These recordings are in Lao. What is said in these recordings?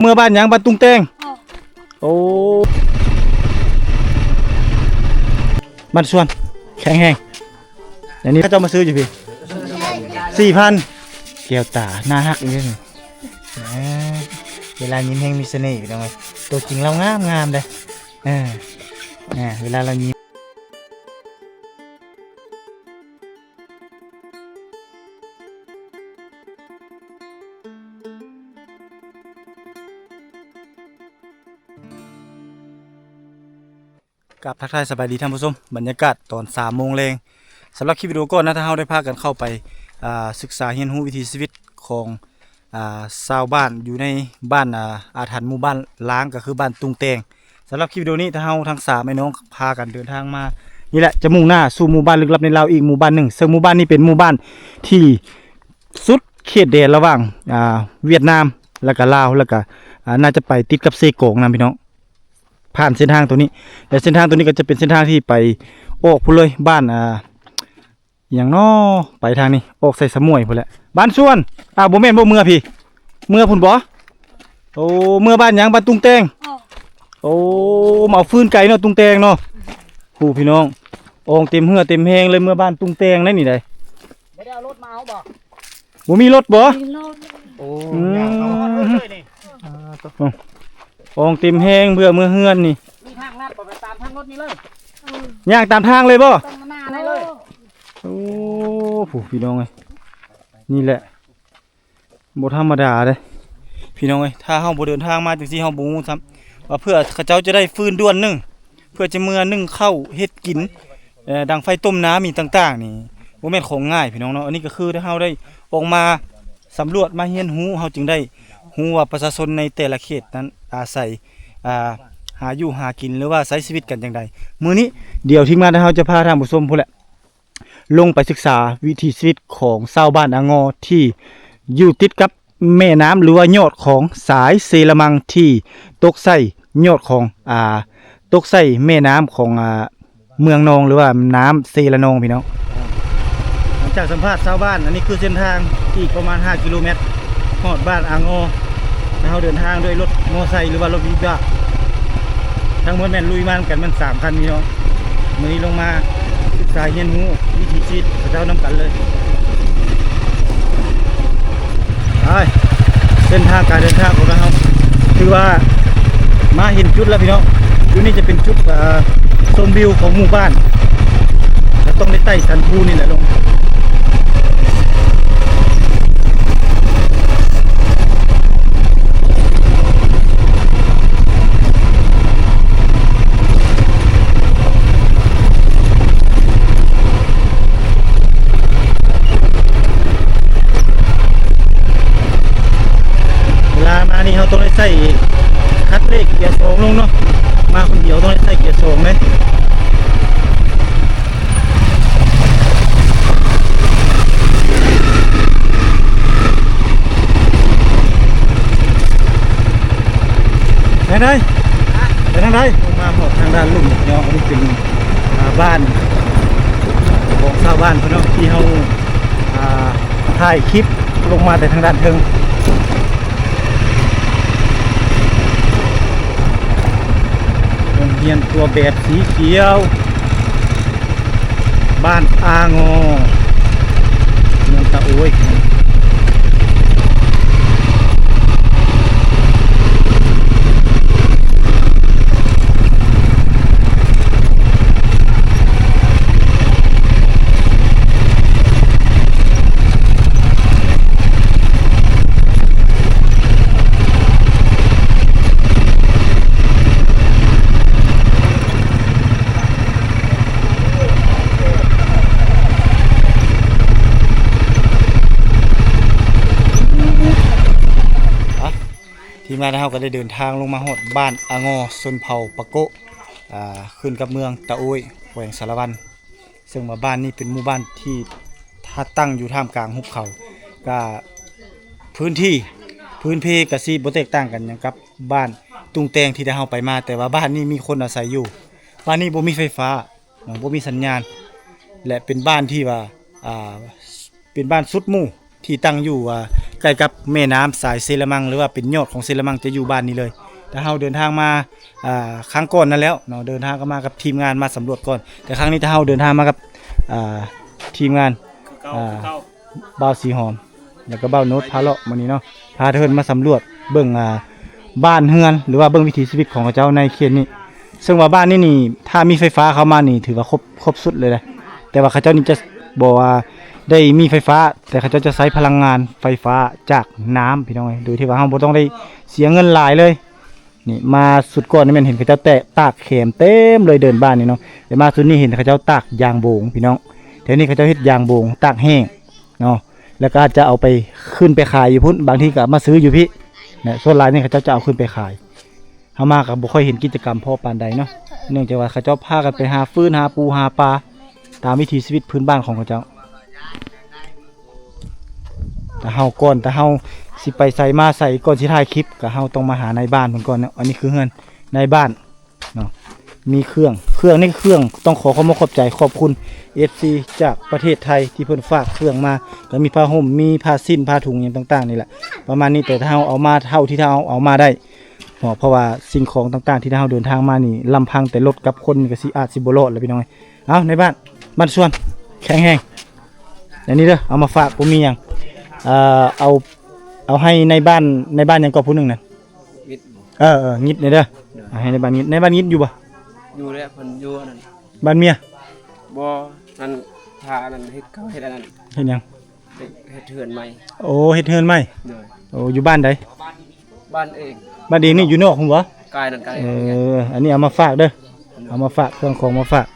ເມືອບ້ານຫຍັງ? ບ້ານຕຸງແຕງ. ໂອ້ ບ້ານສວນ ແຂງແຮງ. ອັນນີ້ເຂົາເຈົ້າມາຊື້ຢູ່ພີ້ ສີ່ພັນ. ແກ້ວຕາໜ້າຮັກອີ່ຫຼີນີ້. ເອີ ເວລາຍິ້ມແຮງມີສະເໜ່ພີ່ນ້ອງເອີຍ. ຕົວຈິງລາວງາມໆເດ້. ເອີ ເອີ ເວລາລາວຍິ້ມ. ກາບທັກທາຍສະບາຍດີທ່ານຜູ້ຊົມ, ບັນຍາກາດຕອນສາມໂມງແລງ. ສຳລັບຄລິບວິດີໂອກ່ອນນະ, ຖ້າເຮົາໄດ້ພາກັນເຂົ້າໄປ ອ່າ ສຶກສາຮຽນຮູ້ວິຖີຊີວິດຂອງ ອ່າ ຊາວບ້ານຢູ່ໃນບ້ານ ອ່າ ອາຖັນໝູ່ບ້ານລ້າງ ກໍຄືບ້ານຕຸງແຕງ. ສຳລັບຄລິບວິດີໂອນີ້ ຖ້າເຮົາທັງສາມໄອ້ນ້ອງພາກັນເດີນທາງມານີ້ແຫຼະ ຈະມຸ່ງໜ້າສູ່ໝູ່ບ້ານລຶກລັບໃນລາວອີກໝູ່ບ້ານໜຶ່ງ, ເຊິ່ງໝູ່ບ້ານນີ້ເປັນໝູ່ບ້ານທີ່ສຸດເຂດແດນລະຫວ່າງ ອ່າ ຫວຽດນາມ ແລ້ວກະລາວ ແລ້ວກະ ອ່າ ໜ້າຈະໄປຕິດກັບເຊກອງນຳພີ່ນ້ອງ. ຜ່ານເສັ້ນທາງຕົວນີ້ ແລະ ເສັ້ນທາງຕົວນີ້ກໍຈະເປັນເສັ້ນທາງທີ່ໄປອອກພຸ້ນເລີຍ ບ້ານ ອ່າ ອີ່ຫຍັງນໍ ໄປທາງນີ້ ອອກໃສ່ສະໝວຍພຸ້ນແຫຼະ. ບ້ານສວນ. ອ້າວ ບໍ່ແມ່ນບໍ່ ເມືອພີ້ ເມືອພຸ້ນບໍ່? ໂອ້ ເມືອບ້ານຫຍັງ? ບ້ານຕຸງແຕງ. ໂອ້ ມາເອົາຟືນໄກເນາະ ຕຸງແຕງເນາະ. ຜູ້ພີ່ນ້ອງ ອອງເຕັມເຫື່ອເຕັມແຮງເລີຍ ເມືອບ້ານຕຸງແຕງໄດ໋ນີ້ໄດ໋. ບໍ່ໄດ້ເອົາລົດມາເອົາບໍ່? ບໍ່ມີລົດບໍ່? ມີລົດ. ໂອ້ ອືມ ຍ່າງເຂົ້າຮອດເລີຍນີ້. ອ່າ ໂຕ ອອງເຕັມແຮງເພື່ອເມືອເຮືອນນີ້. ມີທາງລັດບໍ່? ໄປຕາມທາງລົດນີ້ເລີຍ. ເອີ ຍ່າງຕາມທາງເລີຍບໍ່? ຕາມໜ້າໄດ້ເລີຍ. ໂອ້ ຜູ້ພີ່ນ້ອງເອີຍ ນີ້ແຫຼະ ບໍ່ທຳມະດາເດ້ພີ່ນ້ອງເອີຍ. ຖ້າເຮົາບໍ່ເດີນທາງມາຈັ່ງຊີ້ ເຮົາບໍ່ຮູ້ຊ້ຳວ່າເພື່ອເຂົາເຈົ້າຈະໄດ້ຟືນດ່ວນໜຶ່ງ ເພື່ອຈະເມືອໜຶ້ງເຂົ້າເຮັດກິນ ເອີ ດັງໄຟຕົ້ມນ້ຳອີ່ຕ່າງໆນີ້ ບໍ່ແມ່ນຂອງງ່າຍພີ່ນ້ອງເນາະ. ອັນນີ້ກໍຄືເຮົາໄດ້ອອກມາສຳຫຼວດມາຮຽນຮູ້ ເຮົາຈຶ່ງໄດ້ຮູ້ວ່າປະຊາຊົນໃນແຕ່ລະເຂດນັ້ນອາໄສ ອ່າ ຫາຢູ່ຫາກິນ ຫຼືວ່າໃຊ້ຊີວິດກັນຈັ່ງໃດ. ມື້ນີ້ດຽວທີມງານເຮົາຈະພາທ່ານຜູ້ຊົມພຸ້ນແຫຼະ ລົງໄປສຶກສາວິຖີຊີວິດຂອງຊາວບ້ານອາງໍທີ່ຢູ່ຕິດກັບແມ່ນ້ຳ ຫຼືວ່າຍອດຂອງສາຍເຊລະມັງ ທີ່ຕົກໃສ່ຍອດຂອງ ອ່າ ຕົກໃສ່ແມ່ນ້ຳຂອງ ອ່າ ເມືອງນອງ ຫຼືວ່ານ້ຳເຊລະນອງພີ່ນ້ອງ. ຫຼັງຈາກສຳພາດຊາວບ້ານ ອັນນີ້ຄືເສັ້ນທາງອີກປະມານຫ້າກິໂລແມັດ ຮອດບ້ານອາງໍ. ແລ້ວເຮົາເດີນທາງດ້ວຍລົດມໍໄຊ ຫຼືວ່າລົດວິບາກ ທັງໝົດແມ່ນລຸຍມານຳກັນແມ່ນສາມຄັນພີ່ນ້ອງ. ມື້ນີ້ລົງມາສຶກສາຮຽນຮູ້ວິຖີຊີວິດເຂົາເຈົ້ານຳກັນເລີຍ. ໄປ ເສັ້ນທາງການເດີນທາງຂອງເຮົາ ຖືວ່າມາເຫັນຈຸດແລ້ວພີ່ນ້ອງ. ຈຸດນີ້ຈະເປັນຈຸດ ເອີ ຊົມວິວຂອງໝູ່ບ້ານ ແລ້ວຕ້ອງໄດ້ໄຕ່ສັນພູນີ້ແຫຼະລົງ. ເວລາມານີ້ເຮົາຕ້ອງໄດ້ໃສ່ຄັດເລກເກຍສອງລົງເນາະ. ມາຄົນດຽວຕ້ອງໄດ້ໃສ່ເກຍສອງເດ້. ໄປທາງໃດ? ໄປທາງໃດ? ລົງມາຮອດທາງດ້ານລຸ່ມເນາະ. ອັນນີ້ເປັນ ອ່າ ບ້ານຂອງຊາວບ້ານເພິ່ນເນາະ ທີ່ເຮົາ ອ່າ ຖ່າຍຄລິບລົງມາແຕ່ທາງດ້ານເທິງ. ໂຮງຮຽນຕົວແບບສີຂຽວ ບ້ານອາງໍ ເມືອງຕາໂອ້ຍ. ທີມງານເຮົາກໍໄດ້ເດີນທາງລົງມາຮອດບ້ານອາງໍ ຊົນເຜົ່າປາໂກະ ອ່າ ຂຶ້ນກັບເມືອງຕາໂອ້ຍ ແຂວງສາລະວັນ. ເຊິ່ງວ່າບ້ານນີ້ເປັນໝູ່ບ້ານທີ່ ຖ້າຕັ້ງຢູ່ທ່າມກາງຫຸບເຂົາ ກະພື້ນທີ່ ພື້ນເພກະຊິບໍ່ແຕກຕ່າງກັນຫຍັງກັບບ້ານຕຸງແຕງທີ່ໄດ້ເຮົາໄປມາ, ແຕ່ວ່າບ້ານນີ້ມີຄົນອາໄສຢູ່. ບ້ານນີ້ບໍ່ມີໄຟຟ້າ ເນາະ ບໍ່ມີສັນຍານ ແລະ ເປັນບ້ານທີ່ວ່າ ອ່າ ເປັນບ້ານສຸດໝູ່ທີ່ຕັ້ງຢູ່ ອ່າ ໃກ້ກັບແມ່ນ້ຳສາຍເຊລະມັງ ຫຼືວ່າເປັນຍອດຂອງເຊລະມັງ ຈະຢູ່ບ້ານນີ້ເລີຍ. ແຕ່ເຮົາເດີນທາງມາ ອ່າ ຄັ້ງກ່ອນນັ້ນແລ້ວເນາະ, ເດີນທາງກໍມາກັບທີມງານມາສຳຫຼວດກ່ອນ, ແຕ່ຄັ້ງນີ້ແຕ່ເຮົາເດີນທາງມາກັບ ອ່າ ທີມງານ ຄືເກົ່າ ອ່າ ຄືເກົ່າ ບ່າວສີຫອມ ແລ້ວກໍບ່າວໂນດພາເລາະມື້ນີ້ເນາະ, ພາເພິ່ນມາສຳຫຼວດເບິ່ງ ອ່າ ບ້ານເຮືອນ ຫຼືວ່າເບິ່ງວິຖີຊີວິດຂອງເຂົາເຈົ້າໃນເຂດນີ້. ເຊິ່ງວ່າບ້ານນີ້ນີ້ ຖ້າມີໄຟຟ້າເຂົ້າມານີ້ ຖືວ່າຄົບ ຄົບຊຸດເລີຍນະ, ແຕ່ວ່າເຂົາເຈົ້ານີ້ຈະບໍ່ວ່າໄດ້ມີໄຟຟ້າ, ແຕ່ເຂົາເຈົ້າຈະໃຊ້ພະລັງງານໄຟຟ້າຈາກນ້ຳ ພີ່ນ້ອງເອີຍ, ໂດຍທີ່ວ່າເຮົາບໍ່ຕ້ອງໄດ້ເສຍເງິນຫຼາຍເລີຍ. ນີ້ມາຊຸດກ່ອນນີ້ແມ່ນເຫັນເຂົາເຈົ້າແຕະຕາກແຄມເຕັມເລີຍເດີ່ນບ້ານນີ້ເນາະ, ແຕ່ມາຊຸດນີ້ເຫັນເຂົາເຈົ້າຕາກຢາງໂບງ ພີ່ນ້ອງ. ແຖວນີ້ເຂົາເຈົ້າເຮັດຢາງໂບງຕາກແຫ້ງເນາະ, ແລ້ວກໍອາດຈະເອົາໄປ ຂຶ້ນໄປຂາຍຢູ່ພຸ້ນ, ບາງທີກໍເອົາມາຊື້ຢູ່ພີ້ນະ. ສ່ວນຫຼາຍນີ້ເຂົາເຈົ້າຈະເອົາຂຶ້ນໄປຂາຍ. ເຮົາມາກໍບໍ່ຄ່ອຍເຫັນກິດຈະກຳພໍປານໃດເນາະ, ເນື່ອງຈາກວ່າເຂົາເຈົ້າພາກັນໄປຫາຟືນ ຫາປູ ຫາປາ ຕາມວິຖີຊີວິດພື້ນບ້ານຂອງເຂົາເຈົ້າ. ແຕ່ເຮົາກ່ອນ ແຕ່ເຮົາຊິໄປໃສມາໃສ ກ່ອນຊິຖ່າຍຄລິບ ກໍເຮົາຕ້ອງມາຫານາຍບ້ານເພິ່ນກ່ອນເນາະ. ອັນນີ້ຄືເຮືອນນາຍບ້ານເນາະ, ມີເຄື່ອງ ເຄື່ອງນີ້ເຄື່ອງ ຕ້ອງຂໍຂອບອົກຂອບໃຈ ຂອບຄຸນເອັຟຊີຈາກປະເທດໄທທີ່ເພິ່ນຝາກເຄື່ອງມາ, ກໍມີຜ້າຫົ່ມ ມີຜ້າສິ້ນ ຜ້າຖົງຫຍັງຕ່າງໆນີ້ແຫຼະ ປະມານນີ້. ແຕ່ຖ້າເຮົາເອົາມາເທົ່າທີ່ເຮົາເອົາມາໄດ້ ເພາະ ເພາະວ່າສິ່ງຂອງຕ່າງໆທີ່ເຮົາເດີນທາງມານີ້ ລຳພັງແຕ່ລົດກັບຄົນນີ້ກໍຊິ ອາດຊິບໍ່ລອດແລ້ວ ພີ່ນ້ອງເອີຍ. ເອົາ ນາຍບ້ານ ບ້ານສວນ ແຂງແຮງ. ອັນນີ້ເດີ ເອົາມາຝາກ ບໍ່ມີຫຍັງ. ເອີ ເອົາ ເອົາໃຫ້ນາຍບ້ານ ນາຍບ້ານຫຍັງກໍຜູ້ໜຶ່ງນັ້ນ? ງິດ. ເອີ ເອີ ງິດນີ້ເດີ. ໂດຍ. ເອົາໃຫ້ນາຍບ້ານງິດ. ນາຍບ້ານງິດຢູ່ບໍ່? ຢູ່ແລ້ວ ເພິ່ນຢູ່ອັນນັ້ນ. ບ້ານເມຍ? ບໍ່, ນັ້ນ ຖ້າອັນນັ້ນເຮັດ ເຂົາເຮັດອັນນັ້ນ. ເຮັດຫຍັງ? ເຮັດ ເຮັດເຮືອນໃໝ່. ໂອ້ ເຮັດເຮືອນໃໝ່. ໂດຍ. ໂອ້ ຢູ່ບ້ານໃດ? ບ້ານເອງ. ບ້ານເອງນີ້ຢູ່ນອກພຸ້ນບໍ່? ກາຍນັ້ນ ກາຍ. ເອີ ອັນນີ້ເອົາມາຝາກເດີ, ເອົາມາຝາກ ເຄື່ອງຂອງມາຝາກ.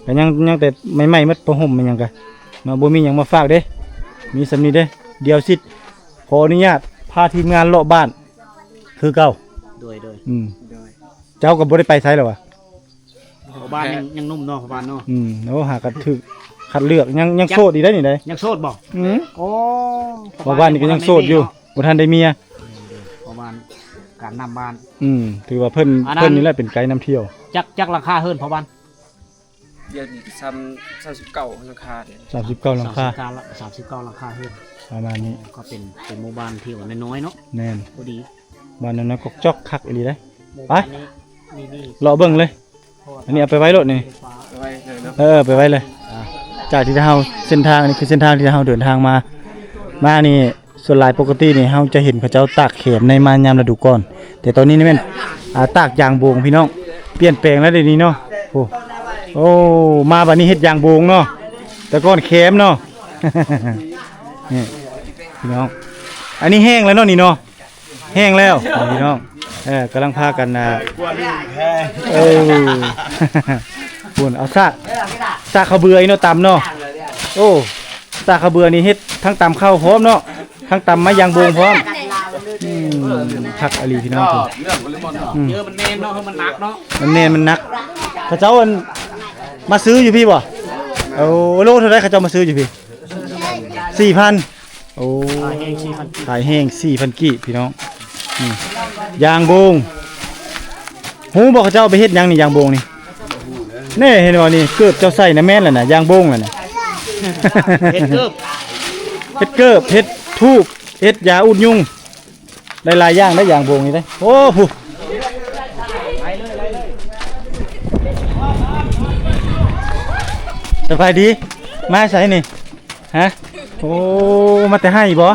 ກໍຍັງ ຍັງແຕ່ໃໝ່ໆໝົດ ຜ້າຫົ່ມແມ່ນຫຍັງກະເນາະ, ບໍ່ມີຫຍັງມາຝາກເດ້, ມີສ່ຳນີ້ເດ້. ດຽວຊິຂໍອະນຸຍາດພາທີມງານເລາະບ້ານຄືເກົ່າ. ໂດຍ ໂດຍ. ອືມ. ໂດຍ. ເຈົ້າກໍບໍ່ໄດ້ໄປໃສແລ້ວຫວາ? ພໍ່ບ້ານຍັງ ຍັງໜຸ່ມເນາະ ພໍ່ບ້ານເນາະ. ອືມ. ໂອ້ ຫາກັນຖືກຄັດເລືອກ ຍັງ ຍັງໂສດອີກໄດ໋ນີ້ໄດ໋. ຍັງໂສດບໍ່? ອືມ. ໂອ້ ພໍ່ບ້ານນີ້ກໍຍັງໂສດຢູ່ ບໍ່ທັນໄດ້ເມຍ. ພໍ່ບ້ານ ການນຳບ້ານ. ອືມ. ຖືວ່າເພິ່ນ ເພິ່ນນີ້ແຫຼະເປັນໄກນຳທ່ຽວ. ຈັກ ຈັກຫຼັງຄາເຮືອນພໍ່ບ້ານ? ດຽວນີ້ກໍຊາມ ສາມສິບເກົ້າຫຼັງຄາເດ້. ສາມສິບເກົ້າຫຼັງຄາ. ສາມສິບເກົ້າ ສາມສິບເກົ້າຫຼັງຄາເຮືອນ ປະມານນີ້. ກໍເປັນ ເປັນໝູ່ບ້ານທີ່ວ່ານ້ອຍໆເນາະ. ແມ່ນ. ພໍດີ ບ້ານນ້ອຍໆ ກອກຈອກ ຄັກອີ່ຫຼີເດ້. ໄປ ເລາະເບິ່ງເລີຍ. ອັນນີ້ເອົາໄປໄວ້ໂລດນີ້. ໄປໄວ້ເລີຍເນາະ. ເອີ ໄປໄວ້ເລີຍ. ອ່າ ຈາກທີ່ເຮົາ ເສັ້ນທາງ ອັນນີ້ຄືເສັ້ນທາງທີ່ເຮົາເດີນທາງມາ ມານີ້ ສ່ວນຫຼາຍປົກກະຕິນີ້ເຮົາຈະເຫັນເຂົາເຈົ້າຕາກແຄມໃນມາຍາມລະດູການ, ແຕ່ຕອນນີ້ນີ້ແມ່ນ ອ່າ ຕາກຢາງໂບງ ພີ່ນ້ອງ. ປ່ຽນແປງແລ້ວດຽວນີ້ເນາະ. ໂອ້ ໂອ້ ມາບັດນີ້ເຮັດຢາງໂບງເນາະ, ແຕ່ກ່ອນແຄມເນາະ. ນີ້ ພີ່ນ້ອງ ອັນນີ້ແຫ້ງແລ້ວເນາະນີ້ເນາະ. ແຫ້ງແລ້ວພີ່ນ້ອງ. ເອີ ກຳລັງພາກັນ ອ່າ ເອີ ພຸ້ນ ເອົາຊາກ ຊາກເຂົ້າເບືອອີກເນາະ ຕຳເນາະ. ໂອ້ ຊາກເຂົ້າເບືອນີ້ເຮັດທັງຕຳເຂົ້າພ້ອມເນາະ, ທັງຕຳໄມ້ຢາງໂບງພ້ອມ. ອືມ ຄັກອີ່ຫຼີພີ່ນ້ອງ. ອືມ ເອີ ມັນແມ່ນເນາະ ມັນໜັກເນາະ. ມັນແມ່ນ ມັນໜັກ. ເຂົາເຈົ້າ ອັນ ມາຊື້ຢູ່ພີ້ບໍ່? ໂອ້ ໂລເທົ່າໃດເຂົາເຈົ້າມາຊື້ຢູ່ພີ້? ສີ່ພັນ. ໂອ້ ຂາຍແຫ້ງສີ່ພັນ ຂາຍແຫ້ງສີ່ພັນກີບ ພີ່ນ້ອງ. ນີ້ ຢາງໂບງ ຮູ້ບໍ່ເຂົາເຈົ້າເອົາໄປເຮັດຫຍັງນີ້ ຢາງໂບງນີ້? ແນ່ ເຫັນບໍ່ນີ້ ເກີບເຈົ້າໃສ່ນະ ແມ່ນແລ້ວນະ ຢາງໂບງແລ້ວນະ. ເຮັດເກີບ ເຮັດເກີບ ເຮັດທູບ ເຮັດຢາອູດຍຸງ ຫຼາຍໆຢ່າງໄດ໋ ຢາງໂບງນີ້ໄດ໋. ໂອ້ ຜູ້ ສະບາຍດີ ມາໃສນີ້? ຮະ? ໂອ້ ມາແຕ່ໄຮ່ບໍ່?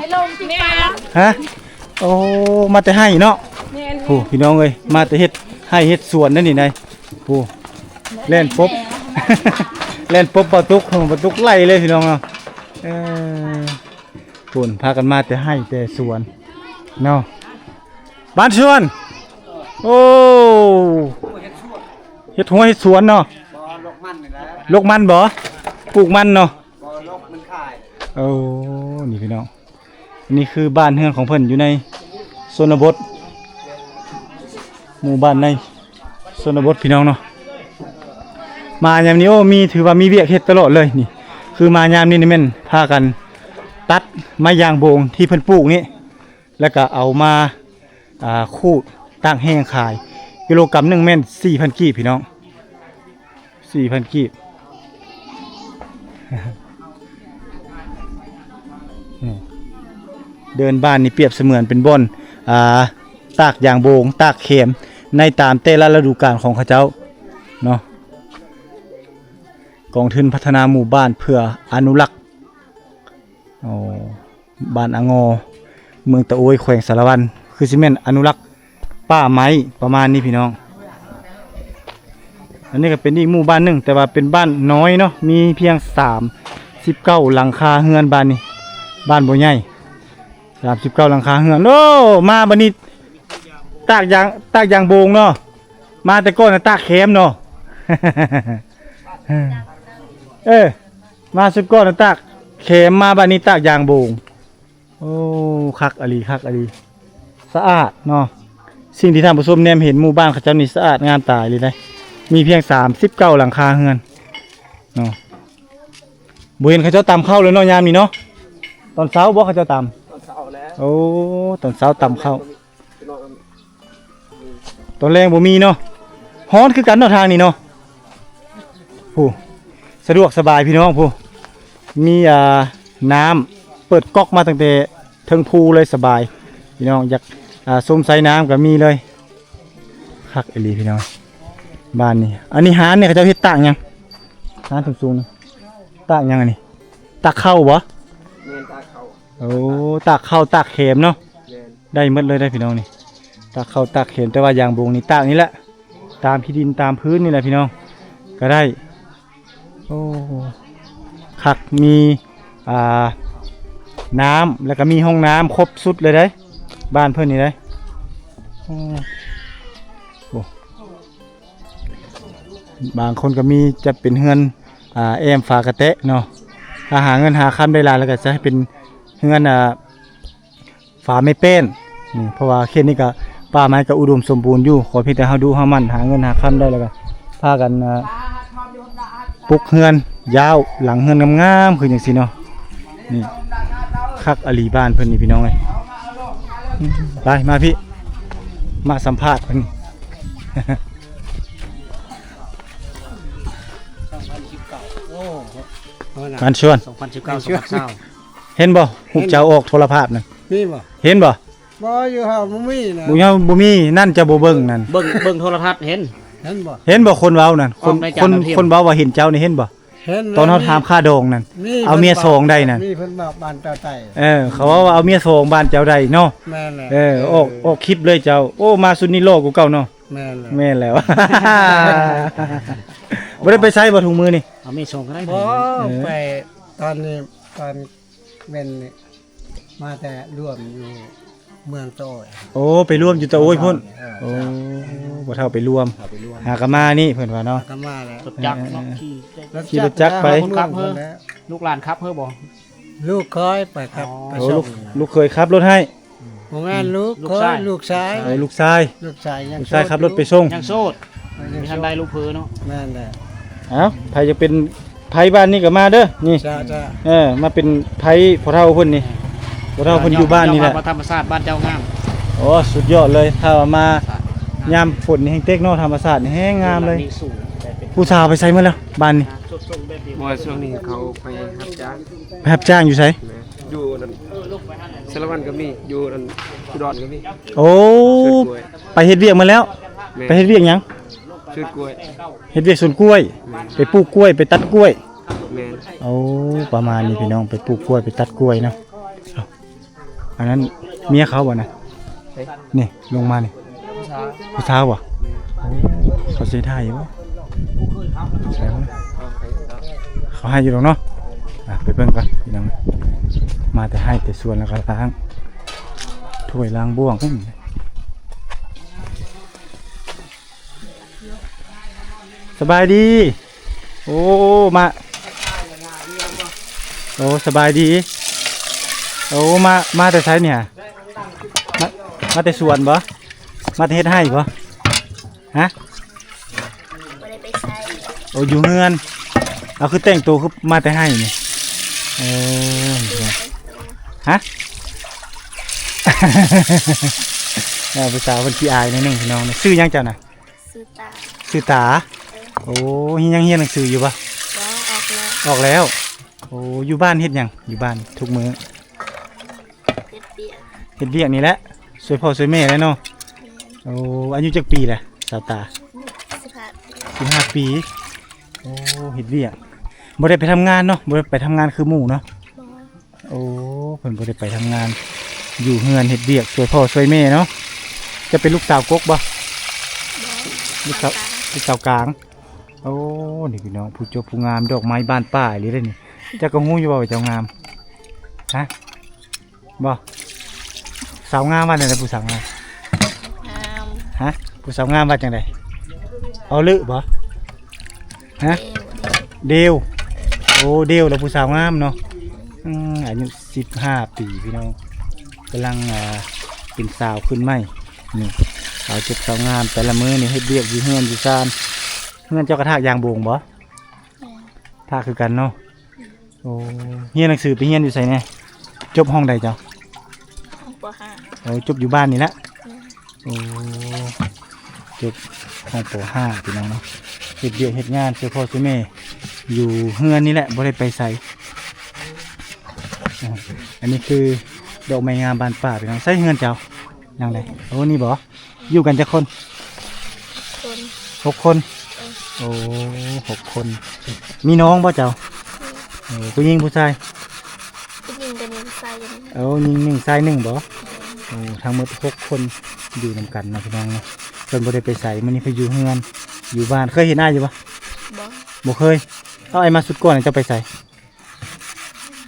ແມ່ນ. ຮະ? ໂອ້ ມາແຕ່ໄຮ່ເນາະ. ແມ່ນ. ໂອ້ ພີ່ນ້ອງເອີຍ ມາແຕ່ເຮັດໄຮ່ເຮັດສວນນັ້ນນີ້ນາຍ. ໂອ້ ແລ່ນປົບ ແລ່ນປົບປາຕຸກ ປາຕຸກໄລ່ເລີຍ ພີ່ນ້ອງເນາະ. ເອີ ພຸ້ນ ພາກັນມາແຕ່ໄຮ່ແຕ່ສວນເນາະ ບ້ານສວນ. ໂອ້ ເຮັດຮົ້ວເຮັດສວນເນາະ. ບໍ່ ລົກມັນນີ້ແຫຼະ. ລົກມັນບໍ່? ປູກມັນເນາະ. ບໍ່ ລົກມັນຂາຍ. ໂອ້ ນີ້ພີ່ນ້ອງ ອັນນີ້ຄືບ້ານເຮືອນຂອງເພິ່ນຢູ່ໃນຊົນນະບົດ ໝູ່ບ້ານໃນຊົນນະບົດ ພີ່ນ້ອງເນາະ. ມາຍາມນີ້ ໂອ້ ມີ ຖືວ່າມີວຽກເຮັດຕະຫຼອດເລີຍ. ນີ້ຄືມາຍາມນີ້ນີ້ແມ່ນພາກັນຕັດໄມ້ຢາງໂບງທີ່ເພິ່ນປູກນີ້ ແລ້ວກໍເອົາມາ ອ່າ ຂູດຕາກແຫ້ງຂາຍ. ກິໂລກຣາມໜຶ່ງແມ່ນສີ່ພັນກີບ ພີ່ນ້ອງ. ສີ່ພັນກີບ. ນີ້ ເດີ່ນບ້ານນີ້ປຽບສະເໝືອນເປັນບ່ອນ ອ່າ ຕາກຢາງໂບງ ຕາກແຄມ ໃນຕາມແຕ່ລະລະດູການຂອງເຂົາເຈົ້າເນາະ. ກອງທຶນພັດທະນາໝູ່ບ້ານເພື່ອອະນຸລັກ ໂອ້ ບ້ານອາງໍ ເມືອງຕະໂອ້ຍ ແຂວງສາລະວັນ ຄືຊິແມ່ນອະນຸລັກປ່າໄມ້ປະມານນີ້ພີ່ນ້ອງ. ອັນນີ້ກໍເປັນອີກໝູ່ບ້ານໜຶ່ງ ແຕ່ວ່າເປັນບ້ານນ້ອຍເນາະ ມີພຽງສາມສິບເກົ້າຫຼັງຄາເຮືອນ. ບ້ານນີ້ ບ້ານບໍ່ໃຫຍ່ ສາມສິບເກົ້າຫຼັງຄາເຮືອນ. ໂອ້ ມາບັດນີ້ຕາກຢາງ ຕາກຢາງໂບງເນາະ. ມາແຕ່ກ່ອນນະຕາກແຄມເນາະ. ເອີ ມາສຸດກ່ອນນະຕາກແຄມ ມາບັດນີ້ຕາກຢາງໂບງ. ໂອ້ ຄັກອີ່ຫຼີ ຄັກອີ່ຫຼີ ສະອາດເນາະ. ສິ່ງທີ່ທ່ານຜູ້ຊົມແນມເຫັນ ໝູ່ບ້ານເຂົາເຈົ້ານີ້ສະອາດງາມຕາອີ່ຫຼີເດ້. ມີພຽງສາມສິບເກົ້າຫຼັງຄາເຮືອນເນາະ. ບໍ່ເຫັນເຂົາເຈົ້າຕຳເຂົ້າເລີຍເນາະ ຍາມນີ້ເນາະ. ຕອນເຊົ້າບໍ່ເຂົາເຈົ້າຕຳ? ຕອນເຊົ້າແລ້ວ. ໂອ້ ຕອນເຊົ້າຕຳເຂົ້າ. ຕອນແລງບໍ່ມີເນາະ. ຮ້ອນຄືກັນເນາະທາງນີ້ເນາະ. ໂອ້ ສະດວກສະບາຍພີ່ນ້ອງ. ໂອ້ ມີ ອ່າ ນ້ຳເປີດກັອກມາຕັ້ງແຕ່ເທິງພູເລີຍ ສະບາຍ. ພີ່ນ້ອງຢາກ ອ່າ ຊົມໃຊ້ນ້ຳກໍມີເລີຍ. ຄັກອີ່ຫຼີພີ່ນ້ອງ ບ້ານນີ້. ອັນນີ້ຮ້ານນີ້ເຂົາເຈົ້າເຮັດຕາກຫຍັງ? ຮ້ານສູງໆ ຕາກຫຍັງອັນນີ້? ຕາກເຂົ້າບໍ່? ແມ່ນ ຕາກເຂົ້າ. ໂອ້ ຕາກເຂົ້າຕາກແຄມເນາະ. ແມ່ນ ໄດ້ໝົດເລີຍເດ້ພີ່ນ້ອງນີ້ ຕາກເຂົ້າຕາກແຄມ. ແຕ່ວ່າຢາງໂບງນີ້ຕາກນີ້ແຫຼະ ຕາມຂີ້ດິນຕາມພື້ນນີ້ແຫຼະພີ່ນ້ອງ ກໍໄດ້. ໂອ້ ຄັກ ມີ ອ່າ ນ້ຳ ແລ້ວກໍມີຫ້ອງນ້ຳ ຄົບຊຸດເລີຍເດ້ ບ້ານເພິ່ນນີ້ເດ້. ໂອ້ ໂອ້ ບາງຄົນກໍມີ ຈະເປັນເຮືອນ ອ່າ ແອ້ມຝາກະແຕະເນາະ. ຖ້າຫາເງິນຫາຄຳໄດ້ຫຼາຍ ແລ້ວກໍຈະໃຫ້ເປັນເຮືອນ ອ່າ ຝາໄມ້ແປ້ນນີ້ ເພາະວ່າເຂດນີ້ກໍປ່າໄມ້ກໍອຸດົມສົມບູນຢູ່. ຂໍພຽງແຕ່ເຮົາດຸເຮົາໝັ່ນ ຫາເງິນຫາຄຳໄດ້ ແລ້ວກໍພາກັນ ອ່າ ປຸກເຮືອນຍາວ ຫຼັງເຮືອນງາມໆ ຄືຈັ່ງຊີ້ເນາະ. ນີ້ ຄັກອີ່ຫຼີບ້ານເພິ່ນນີ້ພີ່ນ້ອງເອີຍ. ໄປ ມາພີ່ ມາສຳພາດເພິ່ນ. ສອງພັນສິບເກົ້າ ໂອ້ ງານຊວນ ສອງພັນສິບເກົ້າ ສອງພັນຊາວ. ເຫັນບໍ່? ຮູບເຈົ້າອອກໂທລະພາບນັ້ນ ມີບໍ່? ເຫັນບໍ່? ບໍ່ ຢູ່ເຮົາບໍ່ມີນະ. ບໍ່ ເຮົາບໍ່ມີ ນັ້ນເຈົ້າບໍ່ເບິ່ງນັ້ນ. ເບິ່ງ ເບິ່ງໂທລະທັດເຫັນ ເຫັນບໍ່? ເຫັນບໍ່? ຄົນເວົ້ານັ້ນ ຄົນ ຄົນເວົ້າວ່າເຫັນເຈົ້ານີ້ ເຫັນບໍ່? ເຫັນ ຕອນເຮົາຖາມຄ່າດອງນັ້ນ ເອົາເມຍສອງໄດ້ນັ້ນ. ມີເພິ່ນບອກ ບ້ານເຈົ້າໃດ? ເອີ ເຂົາເວົ້າວ່າເອົາເມຍສອງ ບ້ານເຈົ້າໃດເນາະ. ແມ່ນແຫຼະ. ເອີ ອອກ ອອກຄລິບເລີຍເຈົ້າ. ໂອ້ ມາຊຸດນີ້ຫຼໍ່ກວ່າເກົ່າເນາະ. ແມ່ນແຫຼະ ແມ່ນແລ້ວ. ບໍ່ໄດ້ໄປໃສບໍ່ ທຸງມື້ນີ້? ເອົາເມຍສອງກໍໄດ້. ບໍ່ ໄປຕອນນີ້ ຕອນເວັນນີ້ ມາແຕ່ລວມຢູ່ເມືອງຕະໂອ້ຍ. ໂອ້ ໄປລວມຢູ່ຕະໂອ້ຍພຸ້ນ. ເອີ ໂອ້ ເຈົ້າ ບໍ່ເທົ່າໄປລວມ ຫາກໍມານີ້ເພິ່ນວ່າເນາະ. ຫາກໍມາແລ້ວ ລົດຈັກເນາະ ເອີ ຂີ່ລົດຈັກໄປ. ຄົນຂັບເຮີ ລູກຫຼານຂັບເຮີບໍ່? ລູກເຂີຍໄປຂັບ ໄປສົ່ງ. ໂອ້ ລູກ ລູກເຂີຍຂັບລົດໃຫ້. ບໍ່ແມ່ນ ອືມ ລູກເຂີຍ ລູກຊາຍ ລູກຊາຍ. ໂອ້ ລູກຊາຍ ລູກຊາຍຍັງ ລູກຊາຍຂັບລົດໄປສົ່ງ ຍັງໂສດ ຍັງ ຍັງ ບໍ່ທັນໄດ້ລູກເຂີຍເນາະ. ແມ່ນແຫຼະ. ເອົ້າ ໃຜຢາກເປັນໃຜບ້ານນີ້ກໍມາເດີ ນີ້. ເຈົ້າ ເຈົ້າ. ເອີ ມາເປັນໃຜພໍ່ເຖົ້າເພິ່ນນີ້ ພໍ່ເຖົ້າເພິ່ນຢູ່ບ້ານນີ້ແຫຼະ. ທຳມະຊາດບ້ານເຈົ້າງາມ. ໂອ້ ສຸດຍອດເລີຍ. ຖ້າວ່າມາຍາມຝົນນີ້ແຮງເຕັກເນາະ ທຳມະຊາດນີ້ແຮງງາມເລີຍ. ຜູ້ສາວໄປໃສໝົດແລ້ວບ້ານນີ້? ບໍ່ ຊ່ວງນີ້ເຂົາໄປຮັບຈ້າງ. ໄປຮັບຈ້າງຢູ່ໃສ? ແມ່ນ ຢູ່ນັ້ນ ສາລະວັນກໍມີ ຢູ່ນັ້ນ ອຸດອນກໍມີ. ໂອ້ ໄປເຮັດວຽກມາແລ້ວ. ແມ່ນ ໄປເຮັດວຽກຫຍັງ? ສວນກ້ວຍ. ເຮັດວຽກສວນກ້ວຍ. ແມ່ນ ໄປປູກກ້ວຍ ໄປຕັດກ້ວຍ. ແມ່ນ. ໂອ້ ປະມານນີ້ພີ່ນ້ອງ ໄປປູກກ້ວຍ ໄປຕັດກ້ວຍເນາະ. ເອົ້າ ອັນນັ້ນເມຍເຂົາບໍ່ນະ? ເອີ ນີ້ລົງມານີ້ ຜູ້ສາວ ຜູ້ສາວບໍ່? ໂອ້ ເຂົາຊິຖ່າຍຢູ່ບໍ່? ເຂົາໃຫ້ຢູ່ດອກເນາະ. ອ່ະ ໄປເບິ່ງກ່ອນພີ່ນ້ອງ. ມາແຕ່ໄຮ່ແຕ່ສວນ ແລ້ວກໍລ້າງຖ້ວຍລ້າງບ່ວງ. ສະບາຍດີ. ໂອ້ ມາ ໂອ້ ສະບາຍດີ. ໂອ້ ມາ ມາແຕ່ໃສນີ້ຫະ? ມາ ມາແຕ່ສວນບໍ່? ມາແຕ່ເຮັດໄຮ່ບໍ່? ຮະ? ບໍ່ໄດ້ໄປໃສ. ໂອ້ ຢູ່ເຮືອນ. ເອົາ ຄືແຕ່ງໂຕຄືມາແຕ່ໄຮ່ນີ້? ເອີ ຮະ? ເອີ ຜູ້ສາວເພິ່ນຂີ້ອາຍໜ້ອຍໜຶ່ງພີ່ນ້ອງ. ຊື່ຫຍັງເຈົ້ານະ? ຊື່ຕາ. ຊື່ຕາ. ເອີ ໂອ້ ຍັງຮຽນໜັງສືຢູ່ບໍ່? ບໍ່ ອອກແລ້ວ. ອອກແລ້ວ. ໂອ້ ຢູ່ບ້ານເຮັດຫຍັງ? ຢູ່ບ້ານທຸກມື້? ເຮັດວຽກ ເຮັດວຽກນີ້ແຫຼະ ຊ່ວຍພໍ່ຊ່ວຍແມ່ແຫຼະເນາະ. ໂອ້ ອາຍຸຈັກປີແຫຼະສາວຕາ? ສິບຫ້າປີ. ໂອ້ ເຮັດວຽກ ບໍ່ໄດ້ໄປທຳງານເນາະ? ບໍ່ໄດ້ໄປທຳງານຄືໝູ່ເນາະ? ໂອ້ ເພິ່ນບໍ່ໄດ້ໄປທຳງານ ຢູ່ເຮືອນເຮັດວຽກຊ່ວຍພໍ່ຊ່ວຍແມ່ເນາະ. ເຈົ້າເປັນລູກສາວກົກບໍ່? ລູກສາວ ລູກສາວກາງ. ໂອ້ ນີ້ພີ່ນ້ອງ ຜູ້ຈົບຜູ້ງາມ ດອກໄມ້ບ້ານປ່າອີ່ຫຼີເດ້ນີ້. ເຈົ້າກໍຮູ້ຢູ່ບໍ່ວ່າເຈົ້າງາມ? ຮະ? ບໍ່? ສາວງາມວ່າແນວໃດ? ຜູ້ສາວງາມ ງາມ. ຮະ? ຜູ້ສາວງາມວ່າຈັ່ງໃດ? ເອົາເລີບໍ່? ຮະ? ເດວ. ໂອ້ ເດວລະຜູ້ສາວງາມເນາະ. ອືມ ອາຍຸສິບຫ້າປີພີ່ນ້ອງ ກຳລັງ ອ່າ ເປັນສາວຂຶ້ນໃໝ່. ນີ້ ສາວຈົບສາວງາມ ແຕ່ລະມື້ນີ້ເຮັດວຽກຢູ່ເຮືອນຢູ່ຊານ. ເຮືອນເຈົ້າກໍຖາກຢາງໂບງບໍ່? ແມ່ນ. ຖາກຄືກັນເນາະ. ໂອ້ ຮຽນໜັງສືໄປຮຽນຢູ່ໃສແດ່? ຈົບຫ້ອງໃດເຈົ້າ? ຫ້ອງ ປໍຫ້າ. ໂອ້ ຈົບຢູ່ບ້ານນີ້ແຫຼະ. ແມ່ນ. ໂອ້ ຈົບຫ້ອງ ປໍຫ້າ ພີ່ນ້ອງເນາະ. ເຮັດວຽກເຮັດງານຊ່ວຍພໍ່ຊ່ວຍແມ່ຢູ່ເຮືອນນີ້ແຫຼະ ບໍ່ໄດ້ໄປໃສ. ອາ ອັນນີ້ຄືດອກໄມ້ງາມບ້ານປ່າ ພີ່ນ້ອງ. ໃສເຮືອນເຈົ້າ? ຫຼັງໃດ? ໂອ້ ນີ້ບໍ່? ຢູ່ກັນຈັກຄົນ? ຄົນ ຫົກຄົນ. ເອີ ໂອ້ ຫົກຄົນ. ມີນ້ອງບໍ່ເຈົ້າ? ມີ. ໂອ້ ຜູ້ຍິງຜູ້ຊາຍ? ຜູ້ຍິງກໍໜຶ່ງ ຊາຍໜຶ່ງ. ໂອ້ ຍິງໜຶ່ງ ຊາຍໜຶ່ງບໍ່? ແມ່ນ. ໂອ້ ທັງໝົດຫົກຄົນຢູ່ນຳກັນເນາະ ພີ່ນ້ອງເນາະ. ເພິ່ນບໍ່ໄດ້ໄປໃສ ມື້ນີ້ເພິ່ນຢູ່ເຮືອນຢູ່ບ້ານ. ເຄີຍເຫັນອ້າຍຢູ່ບໍ່? ບໍ່. ບໍ່ເຄີຍ. ເອົາ ອ້າຍມາຊຸດກ່ອນ ເຈົ້າໄປໃສ?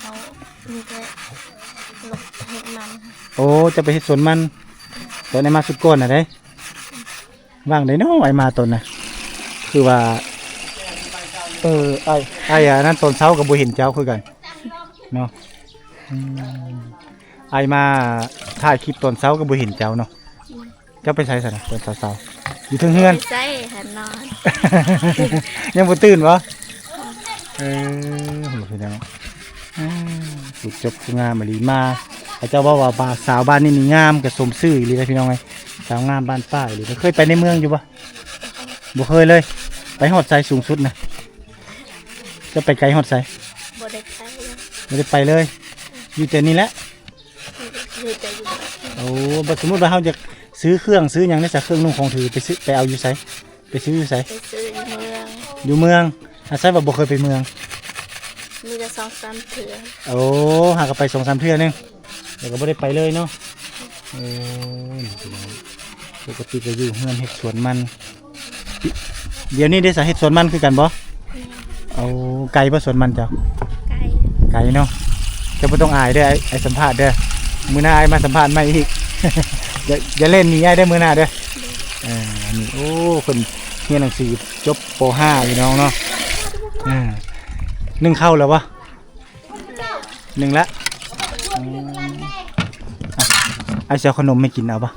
ເຮົາມີແຕ່ລົງເຮັດມັນ. ໂອ້ ເຈົ້າໄປເຮັດສວນມັນ ຕອນອ້າຍມາຊຸດກ່ອນນະເດ້. ຫວ່າງໃດເນາະ ອ້າຍມາຕອນນະ ຄືວ່າ ເອີ ອ້າຍ ອ້າຍອັນນັ້ນ ຕອນເຊົ້າກໍບໍ່ເຫັນເຈົ້າຄືກັນເນາະ. ອືມ ອ້າຍມາຖ່າຍຄລິບຕອນເຊົ້າກໍບໍ່ເຫັນເຈົ້າເນາະ. ເຈົ້າໄປໃສຊັ້ນນະ ຕອນເຊົ້າໆ? ຢູ່ເທິງເຮືອນ. ໄປໃສຫັ້ນ ນອນ. ຍັງບໍ່ຕື່ນບໍ່? ເອີ ພີ່ນ້ອງ ອາ ຜູ້ຈົບຜູ້ງາມອີ່ຫຼີມາ. ເຂົາເຈົ້າເວົ້າວ່າ ບ່າວສາວບ້ານນີ້ນີ້ງາມ ກໍສົມຊື່ອີ່ຫຼີເດ້ພີ່ນ້ອງເອີຍ. ສາວງາມບ້ານປ່າອີ່ຫຼີ. ເຄີຍໄປໃນເມືອງຢູ່ບໍ່? ບໍ່ເຄີຍເລີຍ. ໄປຮອດໃສສູງສຸດນະ? ເຈົ້າໄປໄກຮອດໃສ? ບໍ່ໄດ້ໄປເລີຍ. ບໍ່ໄດ້ໄປເລີຍ. ຢູ່ແຕ່ນີ້ແຫຼະ. ຢູ່ແຕ່ຢູ່ບ້ານ. ໂອ້ ບັດສົມມຸດວ່າເຮົາຢາກຊື້ເຄື່ອງຊື້ຫຍັງເດ ເຄື່ອງນຸ່ງຂອງຖື ໄປຊື້ ໄປເອົາຢູ່ໃສ? ໄປຊື້ຢູ່ໃສ? ໄປຊື້ຢູ່ເມືອງ. ຢູ່ເມືອງ. ອາໄສວ່າບໍ່ເຄີຍໄປເມືອງ. ມີແຕ່ສອງສາມເທື່ອ. ໂອ້ ຫາກໍໄປສອງສາມເທື່ອໜຶ່ງ ແລ້ວກໍບໍ່ໄດ້ໄປເລີຍເນາະ. ເອີ ນີ້ພີ່ນ້ອງ ປົກກະຕິກໍຢູ່ເຮືອນເຮັດສວນມັນ. ດຽວນີ້ໄດ້ສາເຮັດສວນມັນຄືກັນບໍ່? ແມ່ນ. ເອົາ ໄກບໍ່ສວນມັນເຈົ້າ? ໄກ. ໄກເນາະ. ເຈົ້າບໍ່ຕ້ອງອາຍເດີ ອ້າຍ ອ້າຍສຳພາດເດີ. ມື້ໜ້າອ້າຍມາສຳພາດໃໝ່ອີກ. ຢ່າ ຢ່າເລ່ນໜີອ້າຍເດີມື້ໜ້າເດີ. ເອີ ນີ້ ໂອ້ ເພິ່ນຮຽນໜັງສືຈົບ ປໍຫ້າ ພີ່ນ້ອງເນາະ. ເອີ ໜຶ້ງເຂົ້າແລ້ວບໍ່? ໜຶ້ງລະ. ອືມ ອ່ະ ອ້າຍຊິເອົາຂະໜົມໃຫ້ກິນ ເອົາບໍ່?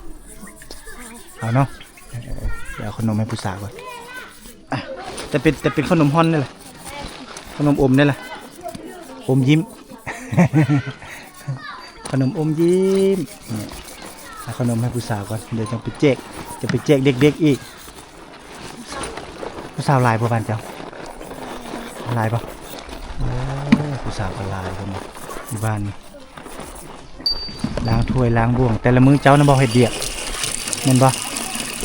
ເອົາເນາະ. ເອີ ດຽວເອົາຂະໜົມໃຫ້ຜູ້ສາວກ່ອນ. ອ່ະ ແຕ່ເປັນ ແຕ່ເປັນຂະໜົມຮ່ອນນີ້ແຫຼະ ຂະໜົມອົມນີ້ແຫຼະ ອົມຍິ້ມ ຂະໜົມອົມຍິ້ມ. ນີ້ ເອົາຂະໜົມໃຫ້ຜູ້ສາວກ່ອນ ດຽວຈັ່ງໄປແຈກ ຈະໄປແຈກເດັກໆອີກ. ຜູ້ສາວຫຼາຍບໍ່ບ້ານເຈົ້າ? ຫຼາຍບໍ່? ໂອ້ ຜູ້ສາວກໍຫຼາຍເພິ່ນຢູ່ບ້ານນີ້. ລ້າງຖ້ວຍລ້າງບ່ວງ ແຕ່ລະມື້ເຈົ້ານະບໍ່ເຮັດວຽກ ແມ່ນບໍ່?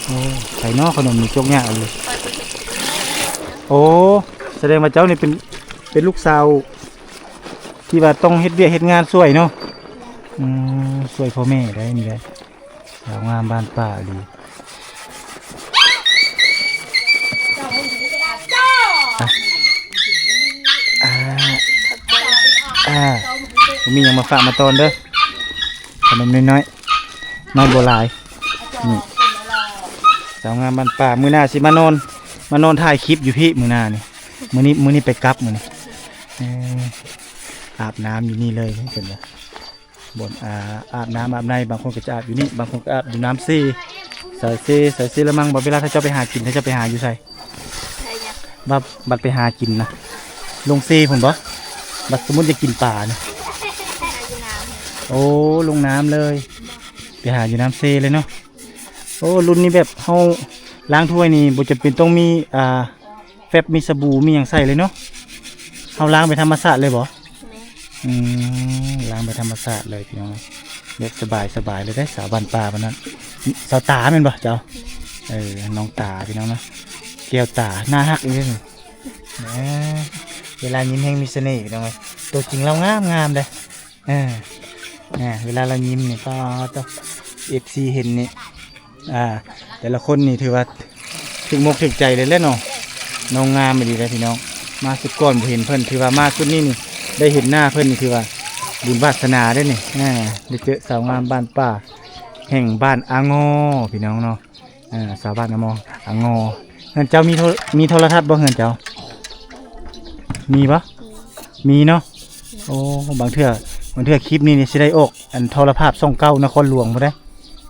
ໂອ້ ໃສ່ເນາະ ຂະໜົມນີ້ຈົກຍາກອີ່ຫຼີ. ໂອ້ ສະແດງວ່າເຈົ້ານີ້ເປັນ ເປັນລູກສາວທີ່ວ່າຕ້ອງເຮັດວຽກເຮັດງານຊ່ວຍເນາະ. ອືມ ຊ່ວຍພໍ່ແມ່ໄດ້ນີ້ໄດ້. ສາວງາມບ້ານປ່າອີ່ຫຼີ. ອ່ະ ອ່າ ອ່າ ບໍ່ມີຫຍັງມາຝາກມາຕ້ອນເດີ ຂະໜົມນ້ອຍໆ ນ້ອຍບໍ່ຫຼາຍ. ນີ້ ສາວງາມບ້ານປ່າ ມື້ໜ້າຊິມານອນ ມານອນຖ່າຍຄລິບຢູ່ພີ້ ມື້ໜ້ານີ້. ມື້ນີ້ ມື້ນີ້ໄປກັບມື້ນີ້. ເອີ ອາບນ້ຳຢູ່ນີ້ເລີຍ ເຫັນບໍ່? ບ່ອນ ອ່າ ອາບນ້ຳອາບໃນ ບາງຄົນກໍຈະອາບຢູ່ນີ້ ບາງຄົນກໍອາບຢູ່ນ້ຳເຊ ສາຍເຊ ສາຍເຊລະມັງ. ບັດເວລາຖ້າເຈົ້າໄປຫາກິນ ຖ້າເຈົ້າໄປຫາຢູ່ໃສ? ໄປຫຍັງ? ບັດ ບັດໄປຫາກິນນະ ລົງເຊພຸ້ນບໍ່? ບັດສົມມຸດຢາກກິນປານີ້ ໄປຫາຢູ່ນ້ຳ. ໂອ້ ລົງນ້ຳເລີຍ ໄປຫາຢູ່ນ້ຳເຊເລີຍເນາະ. ໂອ້ ລຸ້ນນີ້ແບບເຮົາລ້າງຖ້ວຍນີ້ບໍ່ຈຳເປັນຕ້ອງມີ ອ່າ ແຟັບ ມີສະບູ ມີຫຍັງໃສ່ເລີຍເນາະ. ເຮົາລ້າງແບບທຳມະຊາດເລີຍບໍ່? ແມ່ນ. ອືມ ລ້າງແບບທຳມະຊາດເລີຍພີ່ນ້ອງ. ແບບສະບາຍໆ ເລີຍເດ້ ສາວບ້ານປ່າບັດນັ້ນ. ສາວຕາແມ່ນບໍ່ເຈົ້າ? ເອີ ນ້ອງຕາ ພີ່ນ້ອງເນາະ ແກ້ວຕາ ໜ້າຮັກອີ່ຫຼີເດ້. ເອີ ເວລາຍິ້ມແຮ່ງມີສະເໜ່ ພີ່ນ້ອງເອີຍ. ຕົວຈິງລາວງາມໆເດ້. ເອີ ເອີ ເວລາລາວຍິ້ມນີ້ ປາດໂທ້ ເອັຟຊີເຫັນນີ້ ອ່າ ແຕ່ລະຄົນນີ້ຖືວ່າຖືກອົກຖືກໃຈເລີຍແຫຼະເນາະ. ນ້ອງງາມອີ່ຫຼີເດ້ພີ່ນ້ອງ. ມາຊຸດກ່ອນບໍ່ເຫັນເພິ່ນ ຖືວ່າມາຊຸດນີ້ນີ້ ໄດ້ເຫັນໜ້າເພິ່ນນີ້ ຖືວ່າບຸນວາສະໜາເດ້ນີ້. ອ່າ ໄດ້ເຈີສາວງາມບ້ານປ່າ ແຫ່ງບ້ານອາງໍ ພີ່ນ້ອງເນາະ. ອ່າ ສາວບ້ານອາງໍ ອາງໍ. ເຮືອນເຈົ້າມີໂທ ມີໂທລະທັດບໍ່ເຮືອນເຈົ້າ? ມີບໍ່? ມີເນາະ. ໂອ້ ບາງເທື່ອ ບາງເທື່ອຄລິບນີ້ນີ້ຊິໄດ້ອອກອັນໂທລະພາບຊ່ອງເກົ້ານະຄອນຫຼວງພຸ້ນເດ້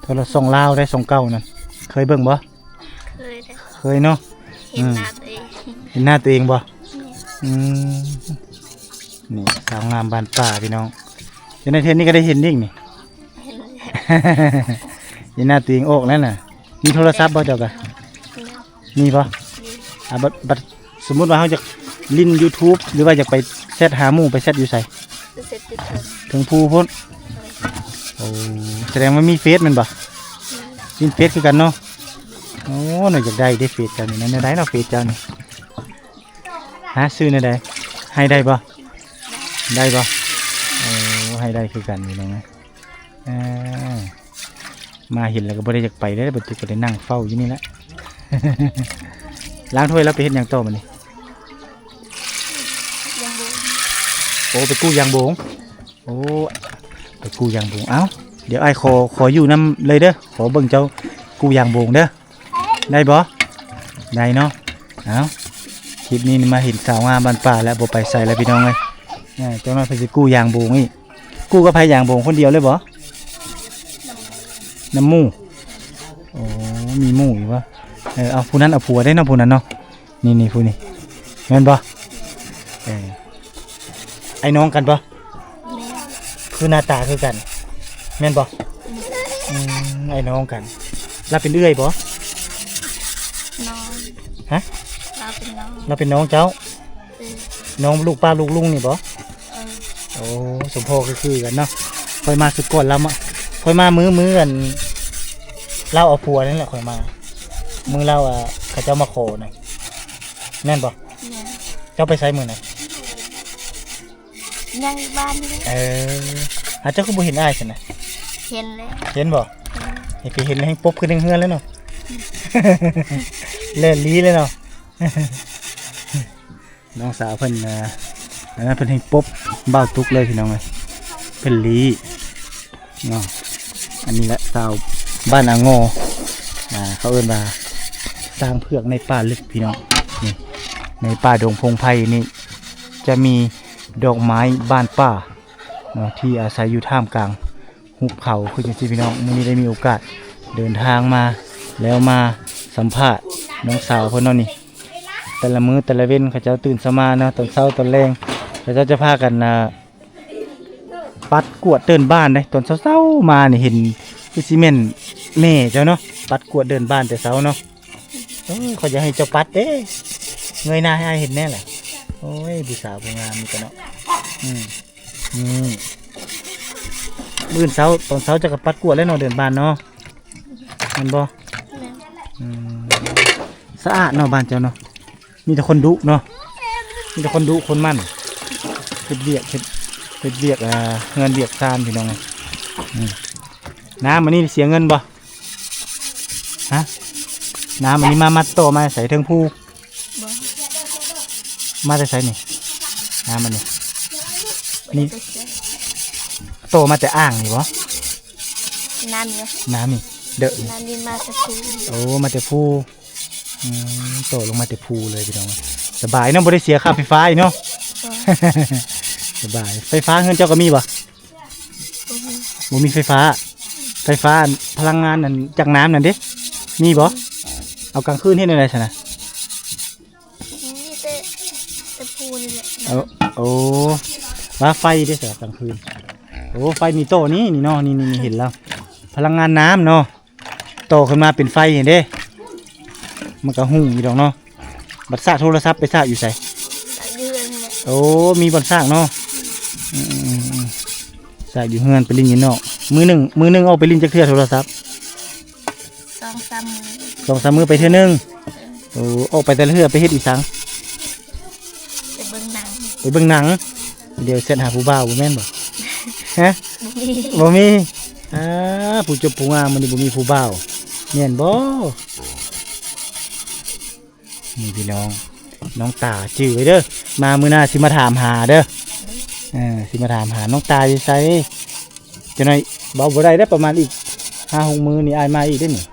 ໂທລະ ຊ່ອງລາວໄດ້ ຊ່ອງເກົ້ານັ້ນ. ເຄີຍເບິ່ງບໍ່? ເຄີຍເດ້. ເຄີຍເນາະ. ເຫັນ ອືມ ໜ້າຕົວເອງ. ເຫັນໜ້າຕົວເອງບໍ່? ແມ່ນ. ອືມ ນີ້ສາວງາມບ້ານປ່າ ພີ່ນ້ອງ. ຢູ່ໃນເທດນີ້ກໍໄດ້ເຫັນອີກນີ້. ເຫັນແລ້ວ. ເຫັນໜ້າຕົວເອງອອກແລ້ວນະ. ມີໂທລະສັບບໍ່ເຈົ້າກະ? ມີ. ມີບໍ່? ມີ. ອ່າ ບັດ ບັດສົມມຸດວ່າເຮົາຢາກຫຼິ້ນຢູທູບ ຫຼືວ່າຢາກໄປແຊັດຫາໝູ່ ໄປແຊັດຢູ່ໃສ? ໄປແຊັດຢູ່ເທິງ ເທິງພູພຸ້ນ. ໂດຍ. ໂອ້ ສະແດງວ່າມີເຟສແມ່ນບໍ່? ມີ. ຫຼິ້ນເຟສຄືກັນເນາະ. ໂອ້ ໜ້າຢາກໄດ້ເດ້ເຟສເຈົ້ານີ້ນະ. ແນວໃດເນາະເຟສເຈົ້ານີ້? ຫາຊື້ແນວໃດ? ໃຫ້ໄດ້ບໍ່? ໄດ້ບໍ່? ໂອ້ ໃຫ້ໄດ້ຄືກັນພີ່ນ້ອງເອີຍ. ເອີ ມາເຫັນແລ້ວກໍບໍ່ໄດ້ຢາກໄປເດ້ ບັດຈຸກໍໄດ້ນັ່ງເຝົ້າຢູ່ນີ້ແຫຼະ. ລ້າງຖ້ວຍແລ້ວໄປເຮັດຫຍັງຕໍ່ບັດນີ້? ຢາງໂບງ. ໂອ້ ໄປກູ້ຢາງໂບງ. ໂອ້ ໄປກູ້ຢາງໂບງ. ເອົ້າ ດຽວອ້າຍຂໍ ຂໍຢູ່ນຳເລີຍເດີ ຂໍເບິ່ງເຈົ້າກູ້ຢາງໂບງເດີ. ໄດ້ບໍ່? ໄດ້ເນາະ. ເອົ້າ ຄລິບນີ້ມາເຫັນສາວງາມບ້ານປ່າແລ້ວ ບໍ່ໄປໃສແລ້ວພີ່ນ້ອງເອີຍ. ເອີ ຈັກໜ້ອຍເພິ່ນຊິກູ້ຢາງໂບງອີກ. ກູ້ກັບໃຜ? ຢາງໂບງຄົນດຽວເລີຍບໍ່? ນຳໝູ່. ໂອ້ ມີໝູ່ຢູ່ບໍ່? ເອີ ເອົາ ຜູ້ນັ້ນເອົາຜົວໄດ້ເນາະ ຜູ້ນັ້ນເນາະ. ນີ້ໆ ຜູ້ນີ້ ແມ່ນບໍ່? ເອີ ອ້າຍນ້ອງກັນບໍ່? ແມ່ນ. ຄືໜ້າຕາຄືກັນ ແມ່ນບໍ່? ອືມ ອ້າຍນ້ອງກັນ. ລາວເປັນເອື້ອຍບໍ່? ນ້ອງ. ຮະ? ລາວເປັນນ້ອງ. ລາວເປັນນ້ອງເຈົ້າ? ເອີ. ນ້ອງລູກປ້າລູກລຸງນີ້ບໍ່? ເອີ. ໂອ້ ສົມພໍ່ຄືໆກັນເນາະ. ຂ້ອຍມາສຸດກ່ອນລາວມາ ຂ້ອຍມາມື້ ມື້ອັນລາວເອົາຜົວນັ້ນແຫຼະ ຂ້ອຍມາ ມື້ລາວ ອ່າ ເຂົາເຈົ້າມາຂໍນະ. ແມ່ນບໍ່? ແມ່ນ. ເຈົ້າໄປໃສມື້ນັ້ນ? ຍັງຢູ່ບ້ານຢູ່ເດ້. ເອີ ອາ ເຈົ້າຄືບໍ່ເຫັນອ້າຍຊັ້ນນະ? ເຫັນແລ້ວ. ເຫັນບໍ່? ເຫັນ. ເຫັນ ໄປເຫັນແລ້ວແຮ່ງປົບຂຶ້ນເທິງເຮືອນແລ້ວເນາະ. ແລ່ນຫຼີ້ເລີຍເນາະ. ນ້ອງສາວເພິ່ນ ອ່າ ອັນນັ້ນເພິ່ນແຮ່ງປົບບ່າວຕຸກເລີຍພີ່ນ້ອງເອີຍ ເພິ່ນຫຼີ້ເນາະ. ອັນນີ້ແຫຼະ ຊາວບ້ານອາງໍ ອ່າ ເຂົາເອີ້ນວ່າຊ້າງເຜືອກໃນປ່າເລິກພີ່ນ້ອງ. ນີ້ ໃນປ່າດົງພົງໄຜ່ນີ້ ຈະມີດອກໄມ້ບ້ານປ່າເນາະ ທີ່ອາໄສຢູ່ທ່າມກາງ ຫຸບເຂົາຄືຈັ່ງຊີ້ພີ່ນ້ອງ. ມື້ນີ້ໄດ້ມີໂອກາດເດີນທາງມາ ແລ້ວມາສຳພາດນ້ອງສາວເພິ່ນເນາະ. ນີ້ ແຕ່ລະມື້ແຕ່ລະເວັນ ເຂົາເຈົ້າຕື່ນເຊົ້າມາເນາະ ຕອນເຊົ້າຕອນແລງ ເຂົາເຈົ້າຈະພາກັນ ອ່າ ປັດກວາດເດີ່ນບ້ານເດ້. ຕອນເຊົ້າໆມານີ້ເຫັນຄືຊິແມ່ນແມ່ເຈົ້າເນາະ ປັດກວາດເດີ່ນບ້ານແຕ່ເຊົ້າເນາະ. ເອີ ຂ້ອຍຢາກໃຫ້ເຈົ້າປັດເດ້ ເງີຍໜ້າໃຫ້ອ້າຍເຫັນແດ່ລະ. ໂອ້ຍ ຜູ້ສາວຜູ້ງາມນີ້ກະເນາະ. ອືມ ອືມ ມື້ອື່ນເຊົ້າ ຕອນເຊົ້າເຈົ້າກໍປັດກວາດແລ້ວເນາະ ເດີ່ນບ້ານເນາະ ແມ່ນບໍ່? ແມ່ນ. ອືມ ສະອາດເນາະບ້ານເຈົ້າເນາະ. ມີແຕ່ຄົນດຸເນາະ ມີແຕ່ຄົນດຸຄົນໝັ່ນ ເຮັດວຽກ ເຮັດ ເຮັດວຽກ ເອີ ເຮືອນວຽກຊານພີ່ນ້ອງ. ອືມ ນ້ຳອັນນີ້ເສຍເງິນບໍ່? ຮະ? ນ້ຳອັນນີ້ມາ ມາຕໍ່ມາໃສ ເທິງພູ? ບໍ່. ມາແຕ່ໃສນີ້? ນ້ຳອັນນີ້ ນີ້ ບໍ່ໄດ້ໄປໃສ ຕໍ່ມາແຕ່ອ່າງນີ້ບໍ່? ນ້ຳນີ້ ນ້ຳນີ້ເດີ ນ້ຳນີ້ມາແຕ່ພູ. ໂອ້ ມາແຕ່ພູ. ອືມ ຕໍ່ລົງມາແຕ່ພູເລີຍພີ່ນ້ອງ. ສະບາຍເນາະ ບໍ່ໄດ້ເສຍຄ່າໄຟຟ້າອີກເນາະ. ບໍ່. ສະບາຍ. ໄຟຟ້າເຮືອນເຈົ້າກໍມີບໍ່? ບໍ່ມີ. ບໍ່ມີໄຟຟ້າ. ໄຟຟ້າ ພະລັງງານອັນຈາກນ້ຳນັ້ນເດ້ ມີບໍ່? ເອົາກາງຄືນເຮັດແນວໃດຊັ້ນນະ? ມີແຕ່ ແຕ່ພູນີ້ແຫຼະ. ເອົາ ໂອ້ ວ່າໄຟເດ້ສະກາງຄືນ. ໂອ້ ໄຟມີຕໍ່ນີ້ ນີ້ເນາະ ນີ້ ນີ້ ນີ້ເຫັນແລ້ວ ພະລັງງານນ້ຳເນາະ. ຕໍ່ຂຶ້ນມາເປັນໄຟຫັ້ນເດ້ ມັນກະຮຸ່ງຢູ່ດອກເນາະ. ບັດຊາກໂທລະສັບໄປຊາກຢູ່ໃສ? ຊາກຢູ່ເຮືອນແຫຼະ. ໂອ້ ມີບ່ອນຊາກເນາະ. ອືມ ອືມ ອືມ. ຈາກຢູ່ເຮືອນໄປຫຼິ້ນຢູ່ນອກ ມື້ໜຶ່ງ ມື້ໜຶ່ງອອກໄປຫຼິ້ນຈັກເທື່ອໂທລະສັບ? ສອງສາມມື້ ສອງສາມມື້ໄປເທື່ອໜຶ່ງ. ເອີ ໂອ້ ອອກໄປແຕ່ລະເທື່ອໄປເຮັດອີ່ຫຍັງ? ໄປເບິ່ງໜັງ ໄປເບິ່ງໜັງ. ດຽວແຊັດຫາຜູ້ບ່າວບໍ່ແມ່ນບໍ່? ຮະ? ບໍ່ມີ ບໍ່ມີ. ອ່າ ຜູ້ຈົບຜູ້ງາມມື້ນີ້ບໍ່ມີຜູ້ບ່າວ ແມ່ນບໍ່? ນີ້ພີ່ນ້ອງ ນ້ອງຕາຈື່ໄວ້ເດີ ມາມື້ໜ້າຊິມາຖາມຫາເດີ. ເອີ ຊິມາຖາມຫານ້ອງຕາຢູ່ໃສ? ຈັກໜ້ອຍເວົ້າບໍ່ໄດ້ເດ້ ປະມານອີກຫ້າຫົກມື້ນີ້ອ້າຍມາອີກເດ້ນີ້.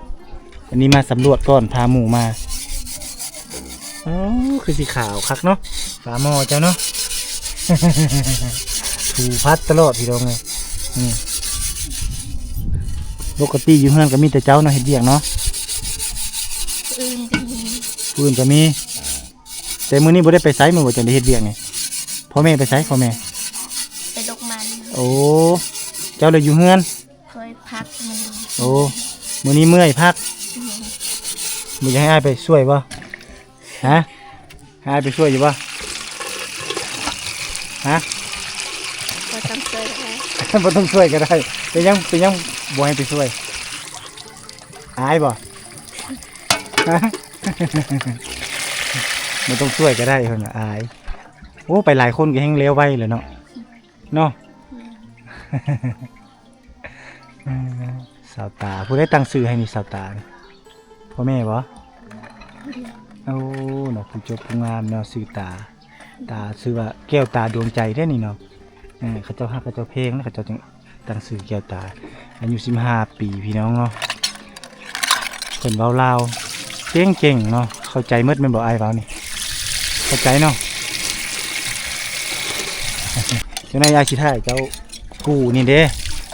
ອັນນີ້ມາສຳຫຼວດກ່ອນ ພາໝູ່ມາ. ອໍ ຄືສີຂາວຄັກເນາະ ປາໝໍ້ເຈົ້າເນາະ. ຖູພັດຕະຫຼອດພີ່ນ້ອງເອີຍ. ອືມ ປົກກະຕິຢູ່ເຮືອນກໍມີແຕ່ເຈົ້າເນາະເຮັດວຽກເນາະ? ຜູ້ອື່ນກໍມີ ຜູ້ອື່ນກໍມີ. ແຕ່ມື້ນີ້ບໍ່ໄດ້ໄປໃສ ມື້ບໍ່ຈັ່ງໄດ້ເຮັດວຽກນີ້? ພໍ່ແມ່ໄປໃສ ພໍ່ແມ່? ໄປລົກມັນ. ໂອ້ ເຈົ້າເລີຍຢູ່ເຮືອນ? ຂ້ອຍພັກມື້ນີ້. ໂອ້ ມື້ນີ້ເມື່ອຍພັກ. ອືມ ບໍ່ຢາກໃຫ້ອ້າຍໄປຊ່ວຍບໍ່? ຮະ? ໃຫ້ອ້າຍໄປຊ່ວຍຢູ່ບໍ່? ຮະ? ບໍ່ຕ້ອງຊ່ວຍກໍໄດ້ ບໍ່ຕ້ອງຊ່ວຍກໍໄດ້. ເປັນຫຍັງ ເປັນຫຍັງບໍ່ໃຫ້ໄປຊ່ວຍ? ອາຍບໍ່? ຮະ? ບໍ່ຕ້ອງຊ່ວຍກໍໄດ້ເພິ່ນວ່າອາຍ. ໂອ້ ໄປຫຼາຍຄົນກໍແຮ່ງແລ້ວໄວແຫຼະເນາະ ເນາະ. ເອີ ສາວຕາ ຜູ້ໃດຕັ້ງຊື່ໃຫ້ນີ້ ສາວຕານີ້? ພໍ່ແມ່ບໍ່? ໂອ້ ເນາະ ຜູ້ຈົບຜູ້ງາມເນາະ ຊື່ຕາ ຕາ ຊື່ວ່າແກ້ວຕາດວງໃຈເດ້ນີ້ເນາະ. ເອີ ເຂົາເຈົ້າຮັກ ເຂົາເຈົ້າແພງ ເຂົາເຈົ້າຈຶ່ງຕັ້ງຊື່ແກ້ວຕາ. ອາຍຸສິບຫ້າປີ ພີ່ນ້ອງເນາະ. ເພິ່ນເວົ້າລາວເກັ່ງໆເນາະ ເຂົ້າໃຈໝົດແມ່ນບໍ່? ອ້າຍເວົ້ານີ້ເຂົ້າໃຈເນາະ. ຈັ່ງໃດອ້າຍຊິຖ່າຍເຈົ້າກູ້ນີ້ເດ້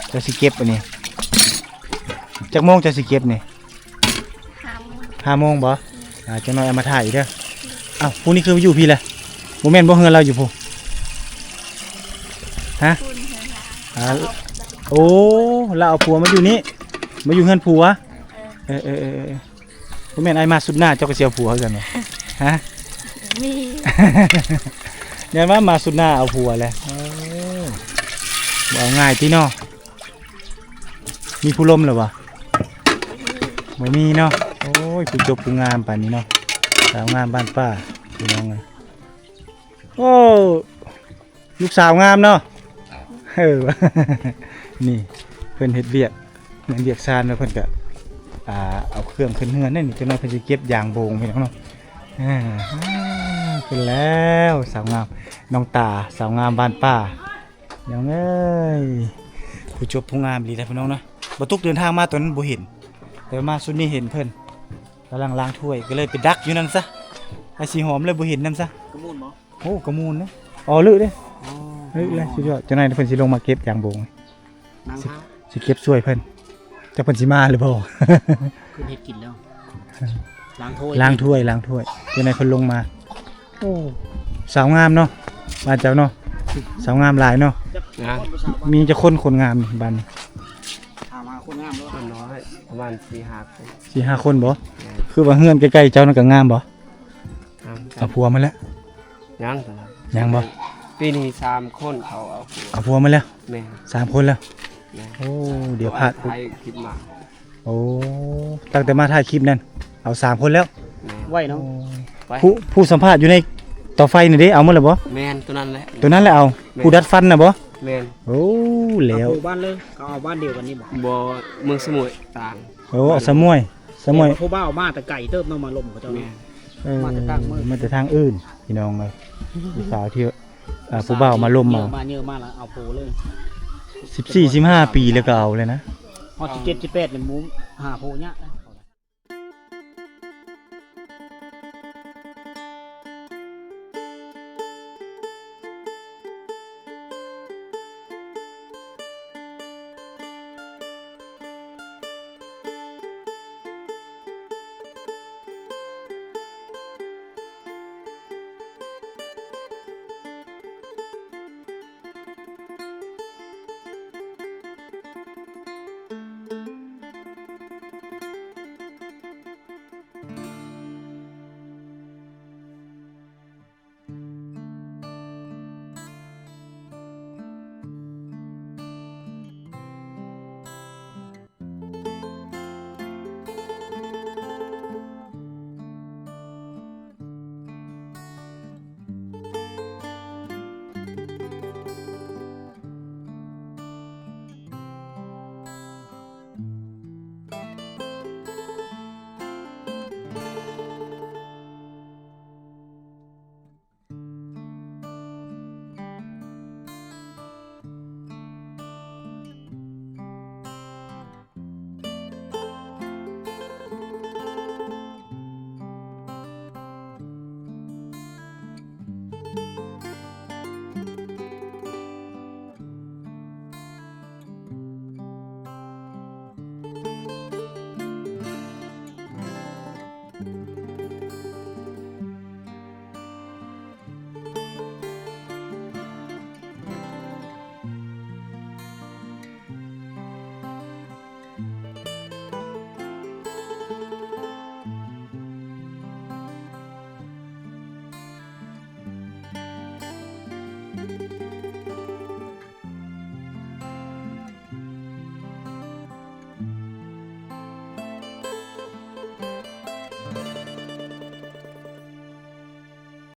ເຈົ້າຊິເກັບອັນນີ້. ຈັກໂມງເຈົ້າຊິເກັບນີ້? ຫ້າໂມງ ຫ້າໂມງບໍ່? ອ່າ ຈັກໜ້ອຍເອົາມາຖ່າຍອີກເດີ. ອ້າວ ຜູ້ນີ້ຄືຢູ່ພີ້ລະ? ບໍ່ແມ່ນບໍ່ ເຮືອນລາວຢູ່ພຸ້ນ? ຮະ? ພຸ້ນເຮືອນລາວ. ອ່າ ໂອ້ ລາວເອົາຜົວມາຢູ່ນີ້ ມາຢູ່ເຮືອນຜົວ. ເອີ ເອີ ເອີ ບໍ່ແມ່ນອ້າຍມາສຸດໜ້າເຈົ້າກໍຊິເອົາຜົວຄືກັນບໍ່? ຮະ? ມີ ຢ້ານວ່າມາສຸດໜ້າເອົາຜົວແຫຼະ. ເອີ ບໍ່ເອົາງ່າຍຕິເນາະ. ມີຜູ້ລົມແລ້ວບໍ່? ບໍ່ມີເນາະ. ໂອ້ຍ ຜູ້ຈົບຜູ້ງາມປານນີ້ເນາະ ສາວງາມບ້ານປ່າ ພີ່ນ້ອງເອີຍ. ໂອ້ ລູກສາວງາມເນາະ. ເອີ ນີ້ເພິ່ນເຮັດວຽກ ເຮັດວຽກຊານແລ້ວເພິ່ນກະ ອ່າ ເອົາເຄື່ອງຂຶ້ນເຮືອນ. ນີ້ຈັກໜ້ອຍເພິ່ນຊິເກັບຢາງໂບງ ພີ່ນ້ອງເນາະ. ອ່າ ຂຶ້ນແລ້ວ ສາວງາມ ນ້ອງຕາ ສາວງາມບ້ານປ່າ. ນ້ອງເອີຍ ຜູ້ຈົບຜູ້ງາມອີ່ຫຼີເດ້ພີ່ນ້ອງເນາະ. ບໍ່ຕຸກເດີນທາງມາຕອນນັ້ນບໍ່ເຫັນ ແຕ່ມາຊຸດນີ້ເຫັນເພິ່ນກຳລັງລ້າງຖ້ວຍ ກໍເລີຍໄປດັກຢູ່ນັ້ນຊະ. ອ້າຍສີຫອມເລີຍບໍ່ເຫັນນຳຊະ. ກະມູນບໍ່? ໂອ້ ກະມູນເດ້. ອໍ ລຶເດ້. ອໍ ລຶເລີຍ ສຸດຍອດ. ຈັ່ງໃດເພິ່ນຊິລົງມາເກັບຢາງໂບງ ຊິເກັບຊ່ວຍເພິ່ນ ຈັກເພິ່ນຊິມາຫຼືບໍ່. ເພິ່ນເຮັດກິນແລ້ວ ລ້າງຖ້ວຍ ລ້າງຖ້ວຍ ລ້າງຖ້ວຍ. ຈັ່ງໃດເພິ່ນລົງມາ. ໂອ້ ສາວງາມເນາະ ບ້ານເຈົ້າເນາະ. ສາວງາມຫຼາຍເນາະ. ງາມ. ມີຈັກຄົນຄົນງາມນີ້ບ້ານນີ້? ຖາມຫາຄົນງາມເນາະ. ສ່ວນນ້ອຍປະມານສີ່ຫ້າຄົນ ສີ່ຫ້າຄົນບໍ່? ແມ່ນ. ຄືວ່າເຮືອນໃກ້ໆເຈົ້ານັ້ນກໍງາມບໍ່? ງາມ. ເອົາຜົວມາແລ້ວ? ຍັງ. ຍັງບໍ່? ປີນີ້ສາມຄົນເຂົາເອົາຜົວ ເອົາຜົວມາແລ້ວ. ແມ່ນ. ສາມຄົນແລ້ວ. ແມ່ນ. ໂອ້ ດຽວພາດ ຖ່າຍຄລິບມາ. ໂອ້ ຕັ້ງແຕ່ມາຖ່າຍຄລິບນັ້ນ ເອົາສາມຄົນແລ້ວ. ແມ່ນ. ໄວເນາະ. ໂອ້ ໄວ. ຜູ້ ຜູ້ສຳພາດຢູ່ໃນເຕົາໄຟນີ້ເດ້ ເອົາໝົດແລ້ວບໍ່? ແມ່ນ ໂຕນັ້ນແຫຼະ ໂຕນັ້ນແຫຼະເອົາ. ແມ່ນ. ຜູ້ດັດຟັນນະບໍ່? ແມ່ນ. ໂອ້ ແລ້ວ ເອົາຜູ້ບ້ານເລີຍ ເຂົາເອົາບ້ານດຽວກັນນີ້ບໍ່? ບໍ່ ເມືອງສະໝວຍຕ່າງ. ໂອ້ ເອົາສະໝວຍ ສະໝວຍ. ແຕ່ວ່າຜູ້ບ່າວມາແຕ່ໄກເຕີບເນາະ ມາລົມເຂົາເຈົ້າ. ແມ່ນ. ເອີ ມາແຕ່ຕ່າງເມືອງ ມາແຕ່ທາງອື່ນ ພີ່ນ້ອງເອີຍ. ຜູ້ສາວທີ່ ອ່າ ຜູ້ບ່າວມາລົມມາ ມາເຍີມາແລ້ວເອົາໂພເລີຍ. ສິບສີ່ ສິບຫ້າປີແລ້ວກໍເອົາແລ້ວນະ. ຮອດສິບເຈັດ ສິບແປດນີ້ໝູຫາໂພຍາກ.